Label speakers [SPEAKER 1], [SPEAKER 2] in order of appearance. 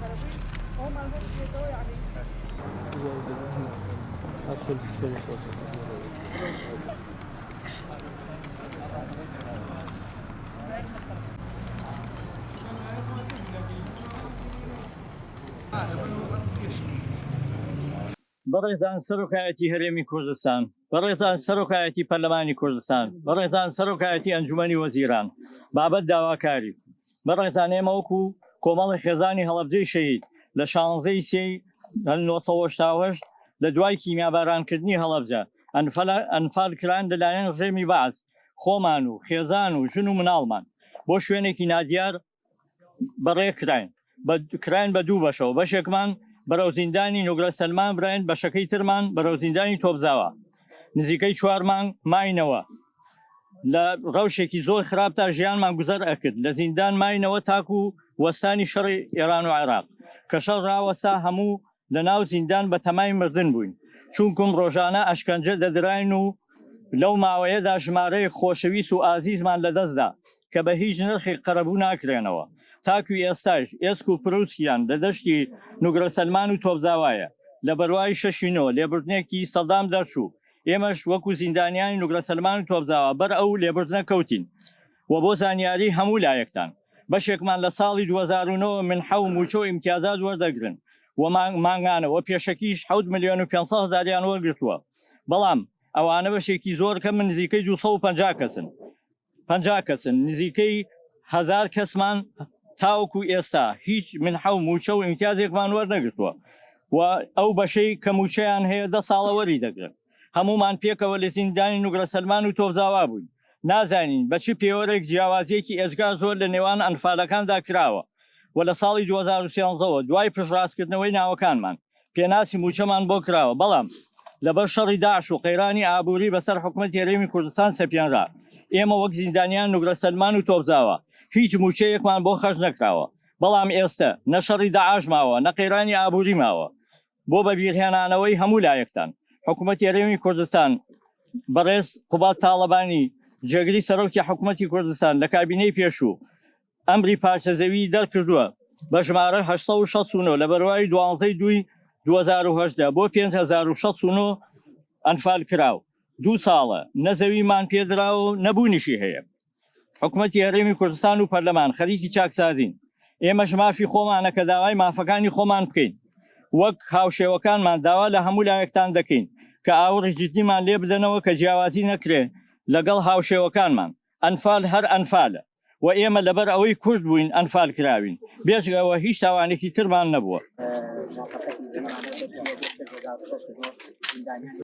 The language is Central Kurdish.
[SPEAKER 1] قەرەبووی ئەومان بۆ بکرێتەوە یعنی.
[SPEAKER 2] بەڕێزان سەرۆکایەتی هەرێمی کوردستان، بەڕێزان سەرۆکایەتی پەرلەمانی کوردستان، بەڕێزان سەرۆکایەتی ئەنجومەنی وەزیران، بابەت داواکاری. بەڕێزان ئێمە وەکو کۆمەڵی خێزانی هەڵەبجەی شەهید لە شانزەی سێی 1988 لە دوای کیمیابارانکردنی هەڵەبجە ئەنفال کران لەلایەن ڕژێمی بەعس خۆمان و خێزان و ژن و مناڵمان بۆ شوێنێکی نادیار بەڕێ کراین بە کراین بە دوو بەشەوە بەشێکمان بەرەو زیندانی نوگرە سەلمان براین بەشەکەی ترمان بەرەو زیندانی تۆپزاوا نزیکەی چوار مانگ ماینەوە لە ڕەوشێکی زۆر خراپتا ژیانمان گوزەر ئەکرد لە زیندان ماینەوە تاکو وەستانی شەڕی ئێران و عێراق کە شەڕ ڕاوەستا هەموو لە ناو زیندان بە تەمای مردن بووین چونکم ڕۆژانە ئەشکەنجە دەدراین و لەو ماوەیەدا ژمارەیەک خۆشەویست و ئازیزمان لەدەستدا کە بە هیچ نرخێک قەرەبوو ناکرێنەوە تاکوی ئێستاش ئێسک و پروسکیان لە دەشتی نوگرە سەلمان و تۆپزاوایە لە بەرواری شەشی نۆ لێبوردنێکی سەدام دەرچوو ئێمەش وەکو زیندانیانی نوگرە سەلمان و تۆپزاوا بەر ئەو لێبوردنە کەوتین و بۆ زانیاری هەموو لایەکتان بەشێکمان لە ساڵی 2009 منحە و مووچە و ئیمتیازات وەردەگرن و مانگانە و پێشەکیش 7 ملیۆن و 500 هەزاریان وەرگرتووە بەڵام ئەوانە بەشێکی زۆر کەمن نزیکەی 250 کەسن 50 کەسن نزیکەی هەزار کەسمان تاوەکو ئێستا هیچ منحە و مووچە و ئیمتیازێکمان وەرنەگرتووە و ئەو بەشەی کە مووچەیان هەیە دە ساڵە وەری دەگرن هەموومان پێکەوە لە زیندانی نوگرە سەلمان و تۆپزاوا بووین نازانین بە چ پێوەرێک جیاوازیەکی ئێجگار زۆر لە نێوان ئەنفالەکاندا کراوە و لە ساڵی 2013ەوە دوای پشتڕاستکردنەوەی ناوەکانمان پێناسی مووچەمان بۆ کراوە بەڵام لەبەر شەڕی داعش و قەیرانی ئابووری بەسەر حکومەتی هەرێمی کوردستان سەپێنرا ئێمە وەک زیندانیان نوگرە سەلمان و تۆپزاوا هیچ مووچەیەکمان بۆ خەرج نەکراوە بەڵام ئێستە نە شەڕی داعش ماوە نە قەیرانی ئابووری ماوە بۆ بەبیرهێنانەوەی هەموو لایەکتان حکومەتی هەرێمی کوردستان بەڕێز قوباد تاڵەبانی جێگری سەرۆکی حکومەتی کوردستان لە کابینەی پێشوو ئەمری پارچە زەوی دەرکردووە بە ژمارە 869 لە بەرواری دوانزەی دووی 2018 بۆ 5069 ئەنفال کراو دوو ساڵە نە زەویمان پێدراوە و نەبوونیشی هەیە. حکومەتی هەرێمی کوردستان و پەرلەمان خەریکی چاکسازین، ئێمەش مافی خۆمانە کە داوای مافەکانی خۆمان بکەین، وەک هاوشێوەکانمان داوا لە هەموو لایەکتان دەکەین کە ئاوڕی جدیمان لێ بدەنەوە کە جیاوازی نەکرێ لەگەڵ هاوشێوەکانمان، ئەنفال هەر ئەنفالە و ئێمە لەبەر ئەوەی کورد بووین ئەنفال کراوین، بێجگە ئەوە هیچ تاوانێکی ترمان نەبووە.